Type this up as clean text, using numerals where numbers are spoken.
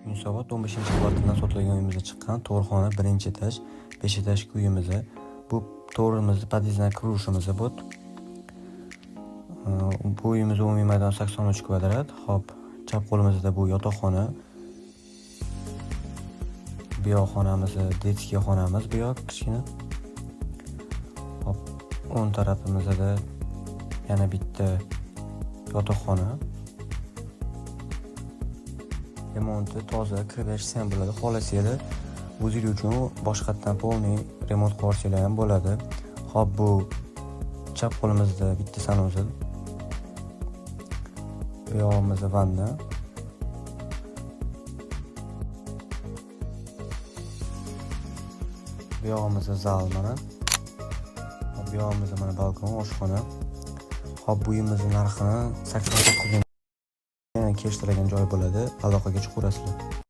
Yunusobod 15-kvartaldan sotilgan uyimizda chiqqan 4 xona, birinchi etaj, 5 etajli uyimiz. Bu to'rimizni podyezddan kirishimiz bu. Bu uyimiz umumiy maydoni 83 kvadrat. Xo'p, chap qo'limizda bu yotoqxona. Bu yoq xonamiz, детский xonamiz bu yoq kichkina. Xo'p, o'ng tarafimizda yana bitta yotoqxona. Remonti toza, kirib yashasa ham bo'ladi. Xohlasanglar o'zingiz uchun boshqatdan полный remont qilib olsanglar ham bo'ladi. Xo'p, bu chap qo'limizda bitta sanuzel. Bu yog'imizda vanna. Bu yog'imizda zal mana. Xo'p, bu yog'imizda mana balkon, oshxona. Xo'p, bu uyimizning narxini 89 ming kelishtirilgan joy bo'ladi. Aloqaga chiqaverasizlar.